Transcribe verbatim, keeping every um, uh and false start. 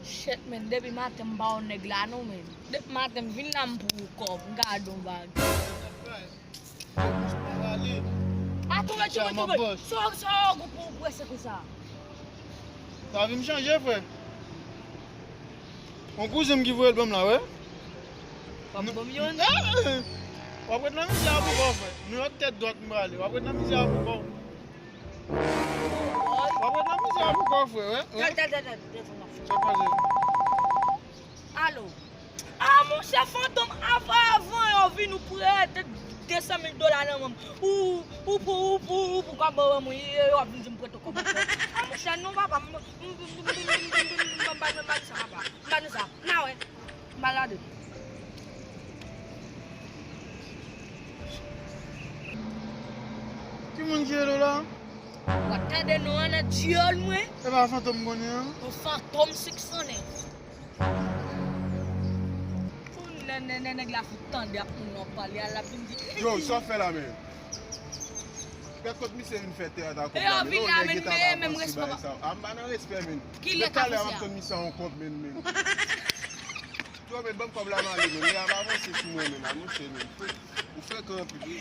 Shit, men, depi maten m pa wè nèg la non, men. Depi maten m vin la m pou ou kòb, m ka ba w yon bagay. A tou, men, tou, men, tou, men. Sa, sa, ou pou prese konsa. Lavi m chanje, frè. Yon kouzen m ki voye l ban m la, wè. W ap ban m youn? W ap ret nan mizè a pou kò, frè. Nouyòk tèt dwat m prale. W ap ret nan mizè a pou kò. W ap ret nan mizè a pou kò, frè, wè. Tèt, tèt, tèt, tèt, tèt, tèt. Sa pase? Alo. A, monchè, Fantom, avan, avan yo vin ou prete de san mil dola nan men m. Ou, ou pou, ou pou, ou pou kòb ban mwen, yo ap vin di m prete kòb ankò. A, monchè, non, papa, m, m, m, m pa nou sa, papa. M pa nou sa. N a wè. M pa lade. Ki moun ki rele w la? W ap tande non an nan dyòl mwen. E pa Fantom m konnen an? Yon Fantom six cent nèf. Pou nè, nè, nè, nèg la fout tande ak moun nan pale a, l ap vin di. Yo, sa w fè la, men? Gad kot misye vin fè teyat a kòb la, men. Yon nèg ki ta pa avanse bay sa. A, m pa nan respè, men. Depi talè a m ap tann misye a yon kòb, men, men. Yo, men, ban m kòb la, m ale, men. Lè a pa avanse sou mwen, men, a monchè, men. Ou frekan anpil, wi.